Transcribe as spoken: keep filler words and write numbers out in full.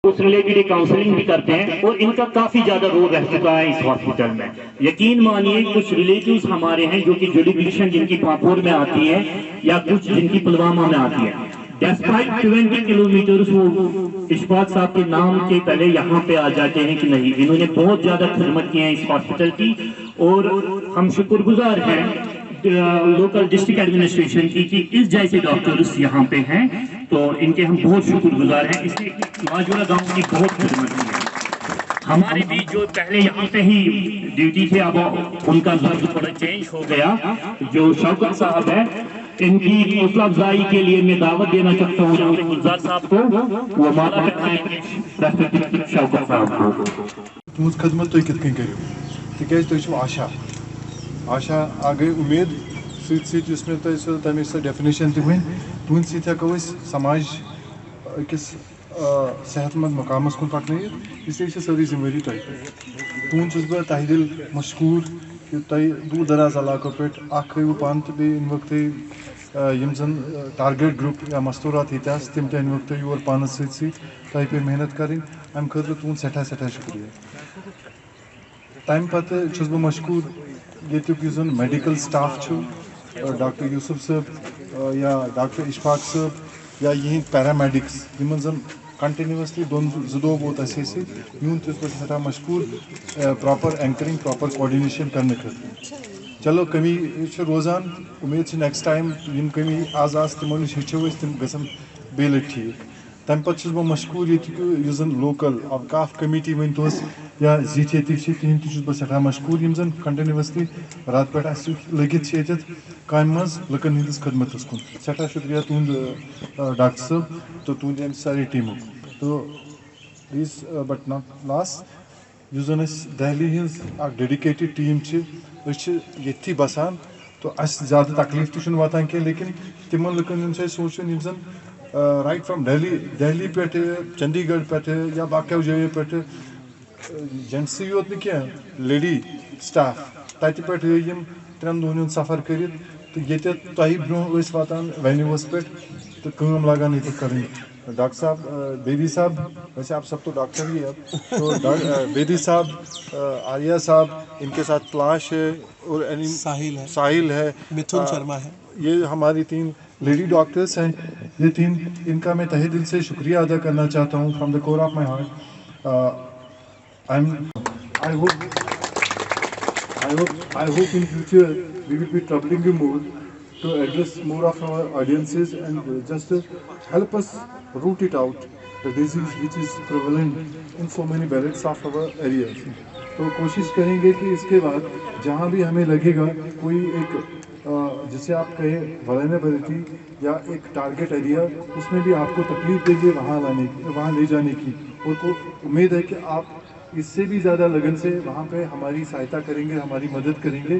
उससे रिलेटेड ये काउंसलिंग भी करते हैं और इनका काफी ज्यादा रोल रह चुका है इस हॉस्पिटल में। यकीन मानिए, कुछ रिलेटिव्स हमारे हैं जो कि जुडिकेशन जिनकी पांपोर में आती है या कुछ जिनकी पुलवामा में आती है, डेस्पाइट ट्वेंटी किलोमीटर्स वो इशफाक साहब के नाम के पहले यहाँ पे आ जाते हैं कि नहीं, इन्होंने बहुत ज्यादा खिदमत की है इस हॉस्पिटल की। और हम शुक्रगुजार हैं लोकल डिस्ट्रिक्ट एडमिनिस्ट्रेशन की कि इस जैसे डॉक्टर्स यहाँ पे हैं, तो इनके हम बहुत शुक्रगुजार हैं। इससे लाजुरा गांव की बहुत खिदमत की है। हमारे भी जो पहले यहाँ पे ही ड्यूटी थे, अब उनका लफ्ज थोड़ा चेंज हो गया। जो शौकत साहब है, इनकी हौसला अफजाई के लिए मैं दावत देना चाहता हूँ गुलजार साहब को। वो माता शौकत साहब को। تُہٕنٛز خدمت تُہۍ کِتھ کٔنۍ کٔرِو، تِکیٛازِ تُہۍ چھِو آشا۔ آشا اَکھ گٔے اُمید، سۭتۍ سۭتۍ یُس مےٚ تۄہہِ سُہ تَمِچ سۄ ڈیفِنیشَن تہِ ؤنۍ، تُہٕنٛدِ سۭتۍ ہٮ۪کو أسۍ سماج أکِس آ، صحت مند مقامَس کُن پَکنٲیِتھ، اِسلیے چھِ سٲرٕے ذِمہٕ وٲری تۄہہِ پٮ۪ٹھ۔ تُہُنٛد چھُس بہٕ تہہِ دِل مشکوٗر کہِ تۄہہِ دوٗر دراز علاقو پٮ۪ٹھ اَکھ ہٲیوٕ پانہٕ تہٕ بیٚیہِ أنۍ وقتٕے آ، یِم زَن ٹارگیٹ گرُپ یا مستوٗرات ییٚتہِ آسہٕ تِم تہِ أنۍ وقتٕے یور پانَس سۭتۍ سۭتۍ۔ تۄہہِ پیٚیہِ محنت کَرٕنۍ، اَمہِ خٲطرٕ تُہُنٛد سٮ۪ٹھاہ سٮ۪ٹھاہ شُکریہ۔ تَمہِ پَتہٕ چھُس بہٕ مشکوٗر ییٚتیُک یُس زَن میڈیکل سٹاف چھُ، ڈاکٹر یوسف صٲب یا ڈاکٹر اشفاق صٲب یا یِہِنٛدۍ پیرامیڈکس، یِمَن زَن کنٹینیوسلی دۄن زٕ دۄہ ووت اَسہِ سۭتۍ۔ یِہُنٛد تہِ چھُس بہٕ سٮ۪ٹھاہ مشکوٗر پراپر اینکرنگ، پراپر کوآرڈِنیشن کرنہٕ خٲطرٕ۔ چلو، کٔمی چھِ روزان، اُمید چھِ نیکسٹ ٹایم یِم کٔمی آز آسہٕ تِمو نِش ہیٚچھو أسۍ، تِم گژھن بیٚیہِ لَٹہِ ٹھیٖک۔ تَمہِ پَتہٕ چھُس بہٕ مشکوٗر ییٚتیُک یُس زَن لوکل اوقاف کمیٹی وۄنۍ دۄہَس یا زِٹھۍ ییٚتِکۍ چھِ، تِہِنٛدۍ تہِ چھُس بہٕ سٮ۪ٹھاہ مشکوٗر، یِم زَن کنٹینیوسلی راتہٕ پٮ۪ٹھ اَسہِ سۭتۍ لٔگِتھ چھِ ییٚتٮ۪تھ کامہِ منٛز لُکَن ہٕنٛدِس خدمتَس کُن۔ سٮ۪ٹھاہ شُکریہ تُہُنٛد، آ، ڈاکٹر صٲب تہٕ تُہٕنٛدِ اَمہِ سارے ٹیٖمُک۔ تہٕ لیسٹ بٹ ناٹ لاسٹ، یُس زَن اَسہِ دہلی ہٕنٛز اَکھ ڈیڈیکیٹڈ ٹیٖم چھِ، أسۍ چھِ ییٚتھی بَسان، تہٕ اَسہِ زیادٕ تکلیٖف تہِ چھُنہٕ واتان کینٛہہ، لیکن تِمن لُکن ہُنٛد چھُ اَسہِ سونٛچُن، یِم زَن رایٹ فرام دہلی، دہلی پٮ۪ٹھٕ، چندی گڑھ پٮ۪ٹھٕ یا باقیو جایو پٮ۪ٹھٕ، جینٹسٕے یوت نہٕ کینٛہہ، لیڈی سٹاف تَتہِ پٮ۪ٹھ گٔے یِم ترٛٮ۪ن دۄہَن ہُنٛد سفر کٔرِتھ، تہٕ ییٚتٮ۪تھ تۄہہِ برونٛہہ ٲسۍ واتان وینیوَس پٮ۪ٹھ تہٕ کٲم لاگان ییٚتہِ کَرٕنۍ۔ ڈاکٹر صاحب، آ، بیدی صاحب، ویسے آپ سب تو ڈاکٹر ہی ہیں، تو ڈاک-، آ، بیدی صاحب، آ، آریہ صاحب، ان کے ساتھ پلاش ہے اور اینی-، ساحل ہے۔ ساحل ہے، متھن آ، شرما ہے۔ یہ ہماری تین لیڈی ڈاکٹرز ہیں، یہ تین، ان کا میں تہہ دل سے شکریہ ادا کرنا چاہتا ہوں from the core of my heart. Uh, I'm, I hope, I hope, I hope in future we will be troubling you more to address more of our audiences and just help us root it out, the disease which is prevalent in so many barracks of our areas. تو کوشش کریں گے کہ اس کے بعد جہاں بھی ہمیں لگے گا کوئی ایک، آ، جسے آپ کہیں ولنریبلٹی یا ایک ٹارگٹ ایریا، اس میں بھی آپ کو تکلیف دیں گے وہاں لانے کی، وہاں لے جانے کی۔ اور کو امید ہے کہ آپ اس سے بھی زیادہ لگن سے وہاں پہ ہماری سہایتا کریں گے، ہماری مدد کریں گے۔